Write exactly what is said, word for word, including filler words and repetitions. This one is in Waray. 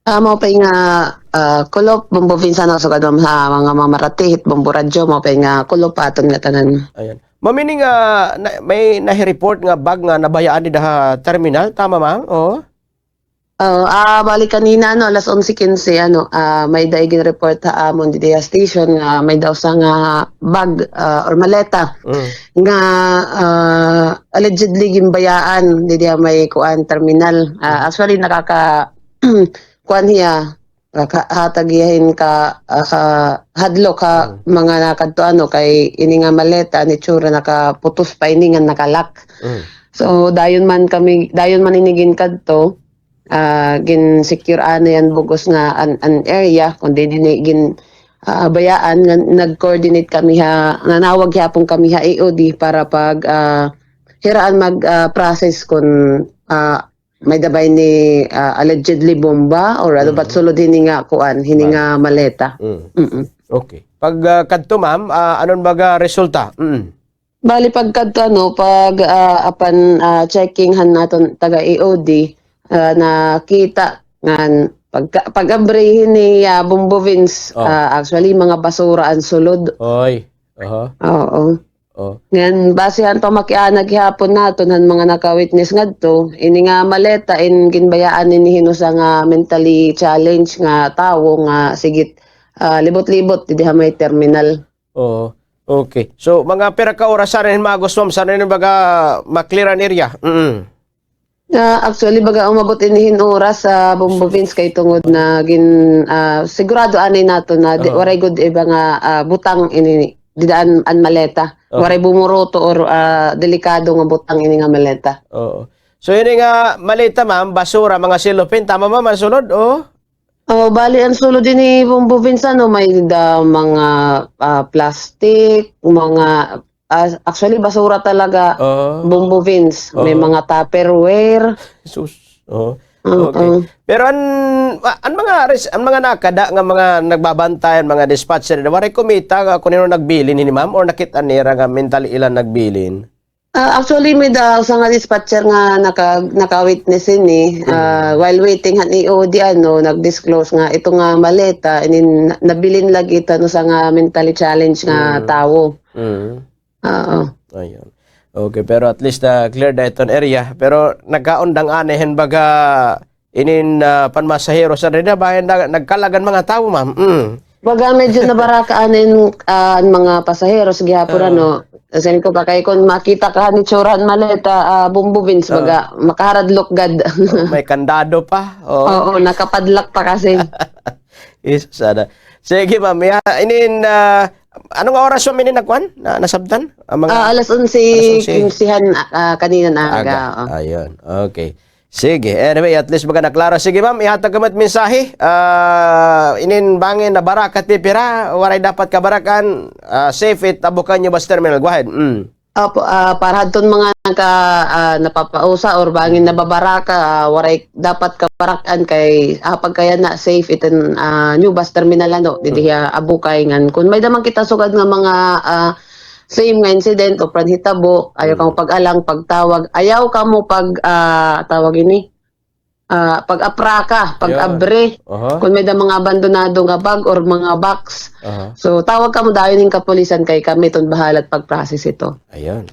Ah, mao pa nga, ah, kulop, Bombo Vince, ano, sugad, ma'am, ha mga mamaratihit, Bombo Radyo, mao pa nga kulop aton nga tanan. Ayan. Ma'am, ini nga, na, may nahi-report nga bag nga nabayaan dida ha terminal, tama, ma'am? Oo. Oo, ah, bali kanina, ano, alas onse quince, ano, ah, may-ada igin-report ha amon didi ha station nga may-ada usa nga bag, ah, or maleta Mm. nga, ah, allegedly ginbayaan didi ha may kuan terminal. Ah, Mm. actually, nakaka-, kuan hiya, nakahatag hiya hin ka, ah, kahadlok ha Mm. mga nakadto, ano, kay ini nga maleta, an itsura, nakaputos pa ini nga naka-lock. Mm. So, dayon man kami, dayon man ini ginkadto, ah, gin-secure anay an bug-os nga an, an area, kundi dinhi gin, ah, bayaan nga nag-coordinate kami ha, nanawag gihapon kami ha E O D para pag, ah, hiraan mag, ah, process kun, ah, may-ada ba ini, ah, allegedly bomba or ano ba it sulod hini nga kuan, hini nga maleta. Mm. Mm-mm. Okay. Pag, ah, kadto, ma'am, ah, ano an baga resulta? Mm. Bali, pagkadto, ano, pag, ah, apan, ah, checking han aton taga E O D, ah, nakita ngan pagka-, pag-abri hini, ah, Bombo Vince, Oh. ah, actually, mga basura an sulod. Oy. Aha. Oo. Oh. Ngan, base han pamakiana gihapon naton han mga naka-witness ngadto, ini nga maleta in ginbayaan ini hin usa nga mentally challenged nga tawo nga sigit, ah, libot-libot didi ha may terminal. Oo. Okay. So, mga pira ka oras sa rin, mga Gus, ma'am, sa rin baga ma-clear an area? Mm. Ah, actually, baga umabot ini hin oras sa Bombo Vince kay tungod na gin-, ah, sigurado anay naton na di, Oo. waray gud iba nga, ah, butang ini, dida an, an maleta. Oo. Waray bumuruto or, ah, delikado nga butang ini nga maleta. Oo. So, ini nga maleta, ma'am, basura, mga cellophane, tama, ma'am, an sulod, o? Oh, bali, an sulod ini, Bombo Vince, ano, may-ada mga, ah, plastic, mga, ah, actually, basura talaga, Oo. Bombo Vince. May Oo. mga Tupperware. Sus. Oo. Oo. Okay. Pero an, a-, an mga res-, an mga nakada nga mga nagbabantay, an mga dispatcher, waray kumita nga kun hin-o nagbilin hini, ma'am, or nakit-an nira nga mentally ill an nagbilin? Ah, actually, may-ada usa nga dispatcher nga naka-, naka-witness hini. Mm. Ah, while waiting han E O D, ano, nag-disclose nga ito nga maleta, inin, nabilin lagi ito han usa nga mentally challenged nga Mm. tawo. Mm. Oo. Ayun. Okay, pero at least, ah, clear na iton area. Pero nagkaundang anay hin baga inin, ah, panmasahero sa rida, bahin na, nagkalag an mga tawo, ma'am. Mm. Baga medyo nabaraka anay, ah, an mga pasaheros gihapon, Ah. ano. Kasi ko pa kay kun makita ka han itsura han maleta, ah, Bombo Vince, Ah. baga makaharadlok gad. Oh, may kandado pa. Oh. Oo, nakapadlock pa kasi. Is, sana. Sige, ma'am. Ya, inin, ah, ano nga oras, ma'am, inin nakuan? Na, nasabtan? Ang mga Ah, alas onse, alas onse. Kinsehan, ah, kanina na aga, Aga. Oo. Ayun. Okay. Sige. Anyway, at least baga naklaro. Sige, ma'am, ihatag kamo it mensahe. Ah, inin bangin nabaraka it pipira, waray dapat kabarak-an, ah, safe it Abu Kay New Bus Terminal. Go ahead. Mm. Opo, ah, para hadton mga naka-, ah, napapausa or bangin Mm. nababaraka, ah, waray dapat kabarak-an kay, ah, pagkayana safe iton, ah, New Bus Terminal, ano, didi Mm. ha Abu Kay ngan. Kun may-ada man kita sugad nga mga, ah, same nga incident o panhitabo, ayaw kamo Mm. pag-alang, pagtawag, ayaw kamo pag, ah, tawag ini, ah, pag-apraka, Ayun. pag-abri. Aha. Kun may-ada mga abandonado nga bag or mga box. Aha. So, tawag kamo dayon hin kapulisan kay kami iton bahala pag-process ito. Ayun.